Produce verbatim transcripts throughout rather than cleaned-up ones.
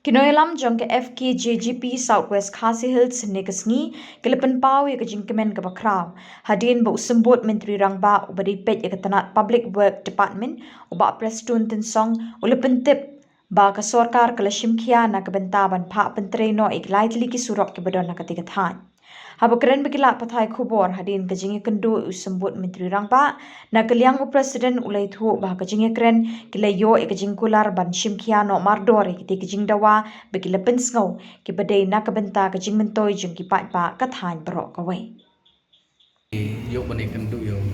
Ki nongïalam jong ka F K J G P South West Khasi Hills hynne ka sngi ki la pynpaw ïa ka jingkmen kaba khraw hadien ba u Symbud Myntri Rangbah uba dei peit ïa ka tnat Public Work Department, u Bah Prestone Tynsong, u la pyntip ba ka sorkar ka la shim khia na ka bynta ban phah pyntrei noh ïa ki lai tylli ki surok kiba don ha katei ka thaiñ. Haba kren bad ki lad pathai khubor hadien ka jingïakynduh u Symbud Myntri Rangbah, na ka liang u President u la ïathuh ba ha ka jingïakren ki la ïoh ïa ka jingkular ban shim khia noh mardor ïa kitei ki jingdawa ba ki la pynsngew kiba dei na ka bynta ka jingmyntoi jong ki paidbah ka thaiñ baroh kawei. Ïoh ban ïakynduh ïa u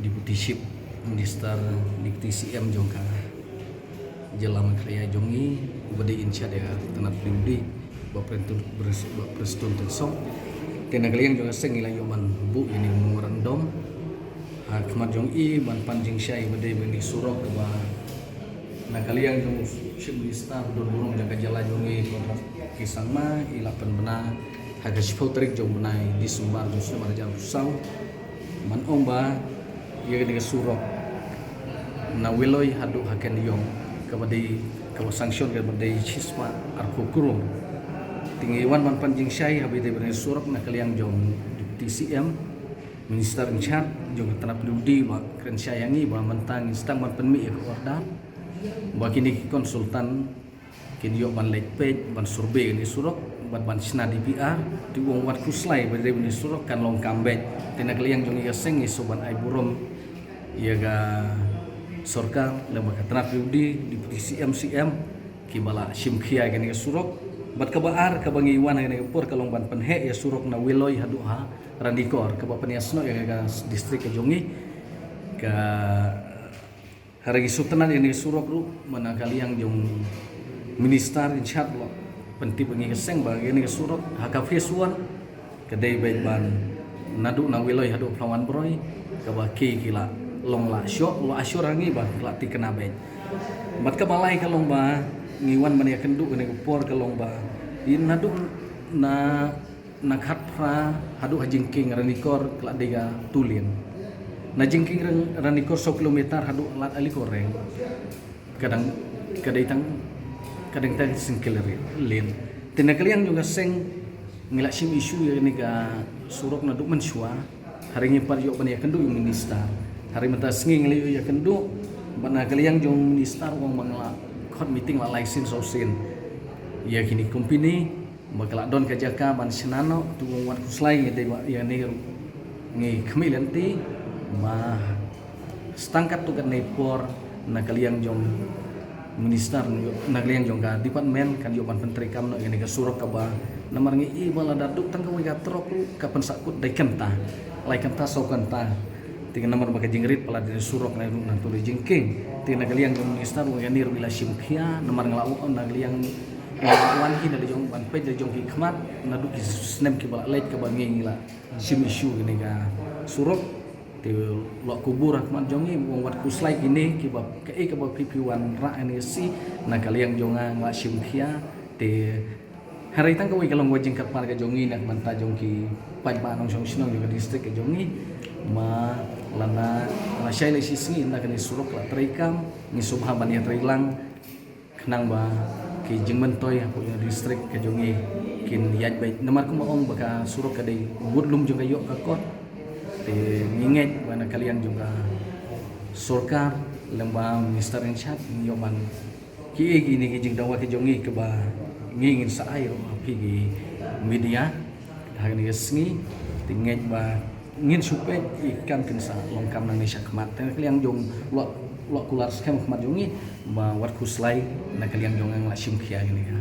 Deputy Chief Minister, Deputy C M jong ka jylla Meghalaya jong ngi, uba dei in charge ïa ka tnat P W D, Bah Prestone, Bah Prestone Tynsong. Te na ka liang jong ka seng ngi la ïoh ban buh ïa ine i memorandum ha khmat jong i ban pan jingshai ba dei ba ine i surok ba na ka liang jong u Chief Minister u don burom jong ka jylla jong ngi, Conrad K Sangma, i la pynbna ha ka shiphew tarik jong u bnai December jong u snem ar hajar arphew saw. Ban ong ba ïa kane ka surok na Wiloi haduh ha Kendiong kaba dei, kaba sanction kaba dei shispah arphew klur. Te ngi wan ban pan jingshai haba ïadei bad kane ka surok na ka liang jong Deputy C M, Minister in charge jong ka tnat P W D, ba kren shai ïa ngi ba mynta ngin sdang ban pynmih ïa ka order ba kine ki consultant kin ïoh ban leit peit, ban survey ïa kane ka surok bad ban shna D P R. Te u ong wat khuslai ba ïadei bad kane ka surok kan long kam beit. Te na ka liang jong ngi ka seng ngi sngewbha ban ai burom ïa ka sorkar lem bad ka tnat P W D, Deputy C M, C M, kiba la shim khia ïa kane ka surok. Bad kaba ar kaba ngi wan ha kane ka por ka long ban pynheh ïa surok na Wiloi haduh ha Ranikor kaba pynïasnoh ïa ka district ka jong ngi. Ka haba ngi sngewtynnad ïa kane ka surok ruh, na ka liang jong Minister in charge la pyntip ïa ngi ka seng ba ïa kane ka surok ha ka phase one ka dei beit ban naduh na Wiloi haduh Phlawan Broi, kaba ki, ki la long la shuh, la assure ïa ngi ba ki la thikna beit. Bad kaba lai ka long ba ngi wan ban ïakynduh ïa kane ka por ka long ba ïa naduh na, na Khatphra haduh ha jingkieng Ranikor ka la dei ka two lane. Na jingkieng Ran-, Ranikor saw kilometer haduh Lad Alikoreng ka dang, ka dei tang, ka dei tang single lane. Te na ka liang jong ka seng ngi la shim issue ïa kane ka surok naduh mynshuwa. Hynrei ngi pat ïoh ban ïakynduh ïa u Minister. Hynrei mynta sngi ngi la ïoh ïakynduh bad na ka liang jong u Minister u ong ba ngi la khot meeting, la lai sien saw sien ïa kine ki company ba ki la don ka jaka ban shna noh. Te u ong wat khuslai, ngi dei ba ïa kane ruh ngi khmih lynti ba tang katto katne por na ka liang jong Minister, na ka liang jong ka department kan ïoh ban pyntreikam noh ïa kane ka surok kaba namar ngi i ba lada duh tang kawei ka trok ruh ka pynsahkut da kynta, lai kynta, saw kynta. Te namar ba ka jingrit palat ïa kane ka surok na ruh nangta da jingkieng. Te na ka liang jong Minister u ong ïa kane ruh ngi la shim khia namar ngi la wan na ka liang, ngi la wan hi na la jong ban peit la jong ki khmat naduh ki snem kiba la leit kaba ngi, ngi la shim issue ïa kane ka surok. Te la kubur ha khmat jong ngi, u ong wat khuslai kine kiba, kaei kaba phi, phi wanrah ïa kane ka C, na ka liang jong nga, nga la shim khia. Te hynrei tang kawei ka long kawei jingkyrpad ka jong ngi na ka bynta jong ki paidbah nongshong shnong jong ka district ka jong ngi. Ma lada la shai la shisngi ynda kane ka surok ka la treikam, ngi sngewbha ban ïatreilang khnang ba ki jingmyntoi hapoh jong ka district ka jong ngi kin ïaid beit. Namar kumba ong ba ka surok ka dei budlum jong ka ïoh ka kot. Te ngi ngeit ba na ka liang jong ka sorkar lem bad u Minister in charge ngi ïoh ban, kiei kine ki jingdawa ki jong ngi kiba ngi ngin sa ai ruh ha phi ki media ha kane ka sngi. Te ngeit ba ngin shu peit, i kam kin sa long kam nangne shakhmat. Te na ka liang jong, la, la kular skhem khmat jong ngi ba wat khuslai, na ka liang jong nga, nga la shim khia ïa kane ka.